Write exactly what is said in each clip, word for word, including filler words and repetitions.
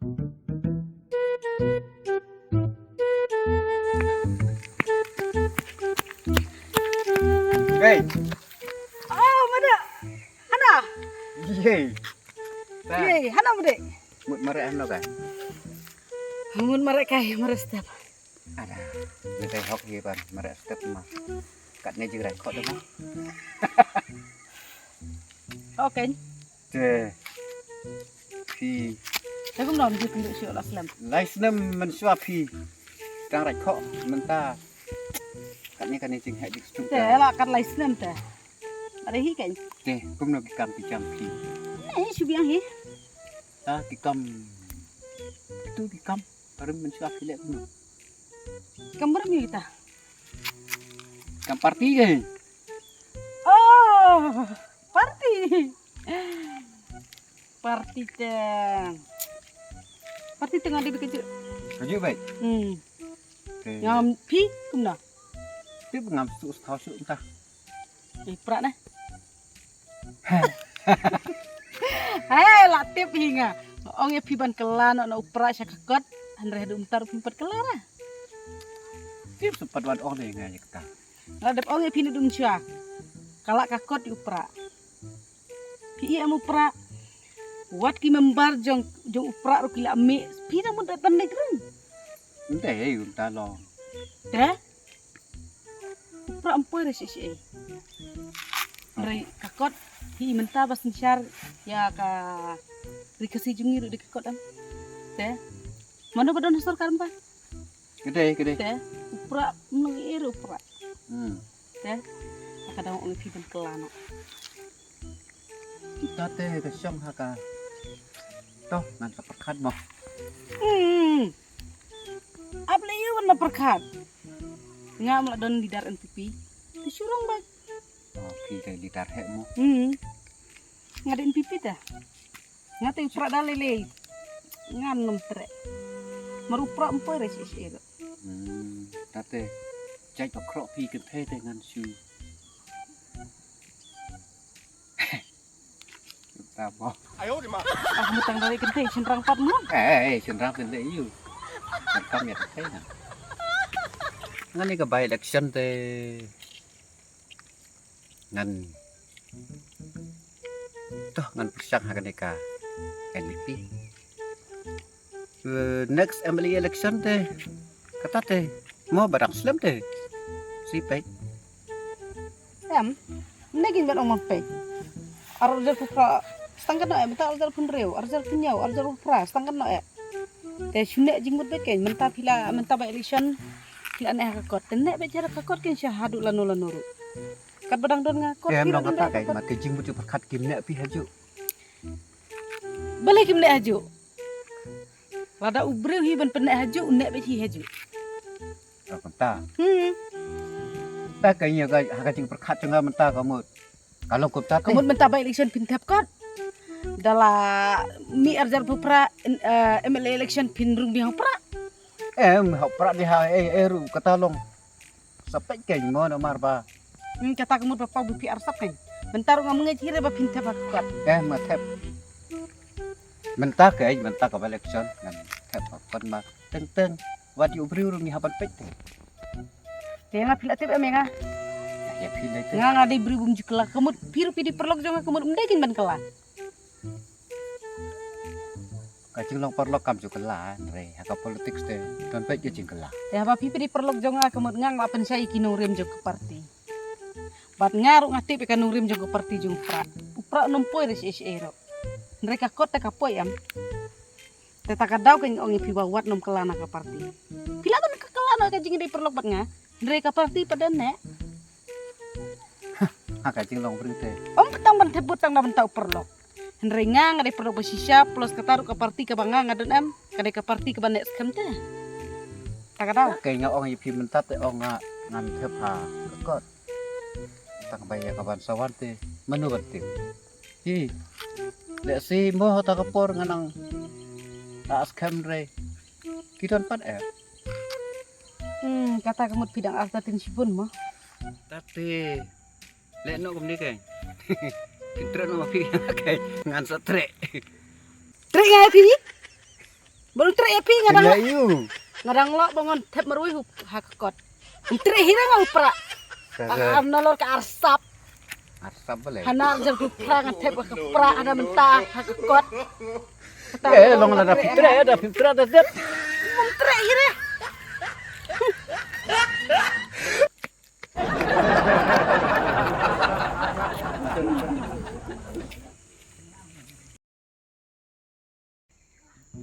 Hey. Oh, mada. Hana. Yey. Yey, hana mada. Mut mare hano ka. Mut mare kai mare step. Ada. Mete hok ye ban mare step ma. Kat ne jigra kok dong. Okay. Te. Phi. Te kum nom ji pyndu shu la slem. Lai snem mynshuwa phi. Tang rai kok mynta. Kat ne kat ne jing hek dik stuk. Te la kat lai snem te. Are hi kan. Te kum no ki kam ki kam phi. Ne shu biang hi. Ta ki kam. Tu ki kam. Parim mynshuwa phi le kum no. Kam parim kita. Kam party ke. Oh, party. Party te. Party tengah di kejut. Kejut baik. Hmm. Okay. Ngam phi kumna. Phi ngam tu tahu shu entah. Eh, prak nah. Hei, la tip hi nga. Ong ya phi ban kela no na u prak sha ka kot. Hynrei dum tar phi pat kela na. Phi sempat wan ong dei nga ya kata. Nga dep ong ya phi ne dum sha. Kala ka kot yu prak. Phi em u prak. Wat ki member jong jong u prak ru ki la mih. Phi na mun dei ban dei grun. Ente ya yu ta long. Te? U prak em poi re shi shi. Re ka kot. Hi mynta ba synshar ya ka ri Khasi jong ngi ru dei ka kot am. Te? Mano ba don ha sorkar mynta? Kedai, kedai. Te, u prak mnung ir u prak. Hmm. Te, ka dang ong phi ban kela na. Kita te ka shong ha ka. Toh, ngan sa pyrkhat mo. Hmm. Ap le yu ban pyrkhat. Nga mla don leader N P P. Te shu rong ba. Oh, phi ka leader hek mo. Hmm. Nga dei N P P ta. Nga te u prak da lei lei. Ngan nym treh. Mar u prak em poi re shi shi ru. Hmm, ta te. Jait ba krok phi kynthei te ngan shu. Ta bo. Ah, mutang da lei kynthei shynrang pat mo. Eh, eh, shynrang kynthei yu. Kam ya kynthei na. Ngan ni ka by election te. Ngan. Toh ngan pyrshang ha kane ka N P P. Eh, next M L A election te. Kata te. Mo ba dang slem te. Si peit. Em. Mne kin ban ong mo peit. Ar hajar phew phra. Stang katno em. Ar hajar phew hynriew. Ar hajar phew hynñiew. Ar hajar phew phra. Stang katno em. Te shu neh jingmut beit kein, mynta phi la, mynta ba election phi la neh ha ka kot. Te neh beit sha ka kot kein sha haduh lano lano ruh. Katba dang don nga kot. Em, phi la nong don kata beit kein, ha ka kot. Mat ka jingmut jingpyrkhat kim neh phi hajuh. Balei kim neh hajuh? Lada u briew hi ban pynneh hajuh, u neh beit hi hajuh. Ka kumta. Hmm. Ta ka ïa ka, ha ka jingpyrkhat jong nga mynta ka mut. Ka long kumta te. Ka mut mynta ba election phin thep kot. Da la mih ar hajar phew phra, eh, M L A election phin rung biang ha u prak. Em, ha u prak di ha, eh, eh, ruh kata long. Sa peit kein mo namar ba. Hmm, kata ka mut ba paw ba phi arsap kein. Mynta ruh ngam ngeit hi re ba phin thep ha ka kot. Em, nga thep. Mynta kein, mynta ka ba election ngan thep ha ka kot ma. Teng teng. Wat ïa u briew ruh ngi hap ban peit te. Te nga phi la tip em ïa nga. Ïa phi la tip. Nga nga dei briew bym ju kylla. Ka mut phi ruh phi dei paralok jong nga ka mut ym dei kein ban kylla. Ka jinglong paralok kam ju kylla, hynrei ha ka politics te don peit ka jingkylla. Te haba phi phi dei paralok jong nga ka mut nga nga la pynshai ïa ki nongrim jong ka party. Bad nga ruh nga tip ïa ka nongrim jong ka party jong u prak. U prak nym poi re shi shi ruh. Hynrei ka kot te ka poi em. Te ta ka daw ka ong ïa phi ba wat nym kylla na ka party. Phi la don ka kylla na ka jingdei paralok bad nga. Hynrei ka party pat don ne. Ha ka jinglong briew te. Ym tang ban thep vote tang na bynta u paralok. Hynrei nga nga dei paralok ba shisha plus kata ruh ka party kaba nga nga don em. Ka dei ka party kaba neh skhem te. Ta ka daw. Ka nga ong ïa phi mynta te ong nga ngan thep ha ka kot. Tang ba ïa ka ban sa wan te mano ban tip. Hi. Lehse mo ha ta ka por nga nang ta skhem re. Ki don pat eh. Hmm, kata ka mut phi dang ar ta tin shibun mo. Ta te. Leh noh kumne kai. Kin treh noh ma phi kai. Ngan sa treh. Treh ngai phi ni? te phi nga dang. Nga dang lo ba ngan thep marwei ha ka kot. Ntre hi nga u pra. Ar nalor ka arsap. Arsap bale. Hana jer ku pra nga thep ka pra hana menta ha ka kot. Eh, long la da phi tre, da phi tre da zet. Ntre hi re.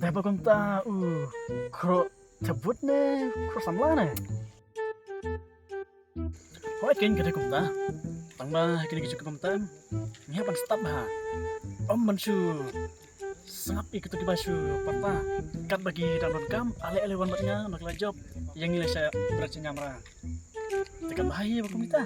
Te ba kumta u khro chabut ne khro samla ne. Hoi ken kata kumta. Tang ba kini kichu kumta. Ngi ban stap ha. Om ban shu sngap i kitu kiba shu pata. Kat ba ki dang don kam ale ale wan bat nga nak la job. Yang ngi la sha bra chinyamra. Te kan bahai ba kumta.